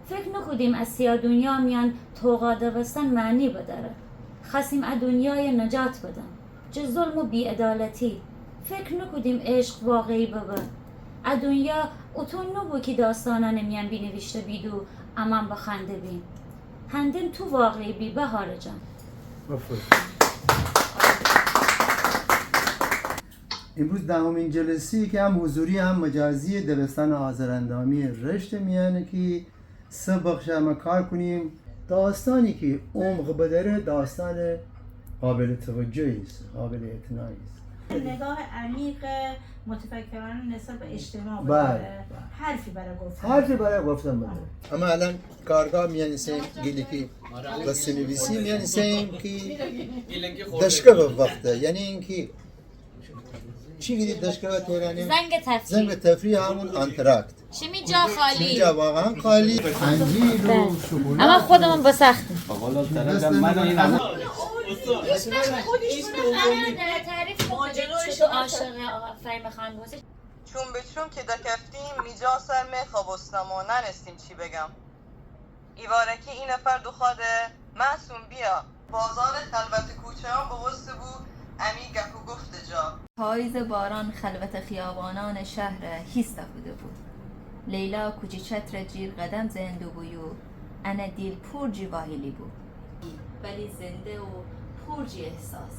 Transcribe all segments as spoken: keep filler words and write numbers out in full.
فکر نوکودیم ا سیاه دونیا میأن طوقا دوستن معنی بدأره. خوأستیم ا دونیای نجات بدم جه ظلم و بی‌عدالتی. فکر نوکودیم عشق واقعی ببه. ا دونیا اوطو نوبو کی داستأنأنٚ میأن بینیویشته بید و امأن بخوأنده بیم. هندم تو واقعی بی بهاره جان. آفرین. امروز دهمین جلسه‌یه کی هم حضوری هم مجازی دبستان آذراندامی رشت میأنه کی سه بخش امأ کار کونیم. داستانی کی عمق بدأره، داستان قابل توجهی ایسه، قابل اعتنایی ایسه. نگاه عمیق متفکرانه نسبت به اجتماع، بله، بدأره. بله. حرفی برای گفتن. حرفی برای گفتن بدأره. اما الأن کارگاه میأن ایسه‌ییم، گیلکی قصه‌نویسی میأن ایسه‌ییم کی دشکفه وخته، یعنی اینکی چی گیدی دشکفه تهرانی؟ زنگ تفریح. زنگ تفریح، همون آنتراکت. شیمی جا خالی. شیمی جا واقعاً خالی. انجیر و شکلات. اما خودمون بساختیم. بابا، طرف من این همه هیچ وقت خودش من قرار نداره تعریف کنه چطور عاشق آقا فهیم خان بوسته. چوم به چوم که دکفتیم، می جا سر میخوابستم و ننستیم چی بگم. ایوارکی ای نفر دوخوأده: معصوم، بیا. بازار خلوت کوچه‌یان بوبوسته بو امی گپ و گفت جا. پاییز باران خلوت خیابانان شهر هیسته کوده بو. لیلا کوچی چتر جیر قدم زئن دوبو یو انه دیل پور جی واهیلی بو. ولی زنده و پور جی احساس.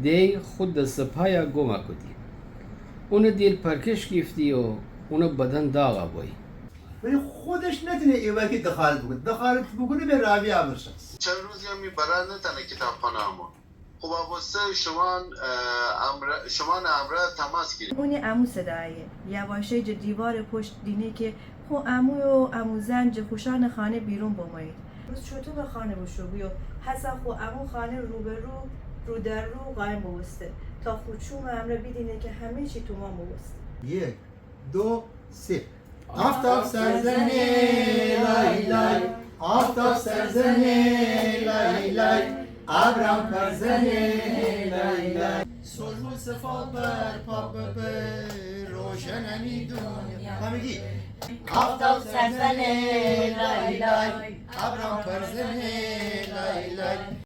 دی خو دس پایا گم کودی. اونه دیل پرکش گیفتی و اونه بدن داغ بوی. ولی خودش نتونه ایوارکی دخالت بوکونه. دخالت بوکونه به راوی ابرشناس. چند روزی امی برار نتانه کتابخانه امون. خو بوسته شومان، اه، امرأ، شومان امرأ تماس گیره. اونی عمو صدایه. یواشکی جه دیوارٚ پشت دینه که خو عمو و عمو زن جه خوشانٚ خانه بیرون بمویید. روز چوطو به خانه بوشو بو یو هسه خو عمو خانه روبرو، رو در رو قایم بوبوسته تا خو چومٚ امرأ بیدینه که همه چی تومان بوبوسته. یک، دو، سه. آفتاب سر زنه لای لای، آفتاب سر زنه لای لای، ابرم پر زنه لای لای. سرخ و صفا بر پا ببر، روشن امی دنیا. همگی. آفتاب سر زنه لای لای، ابرم پر زنه لای لای.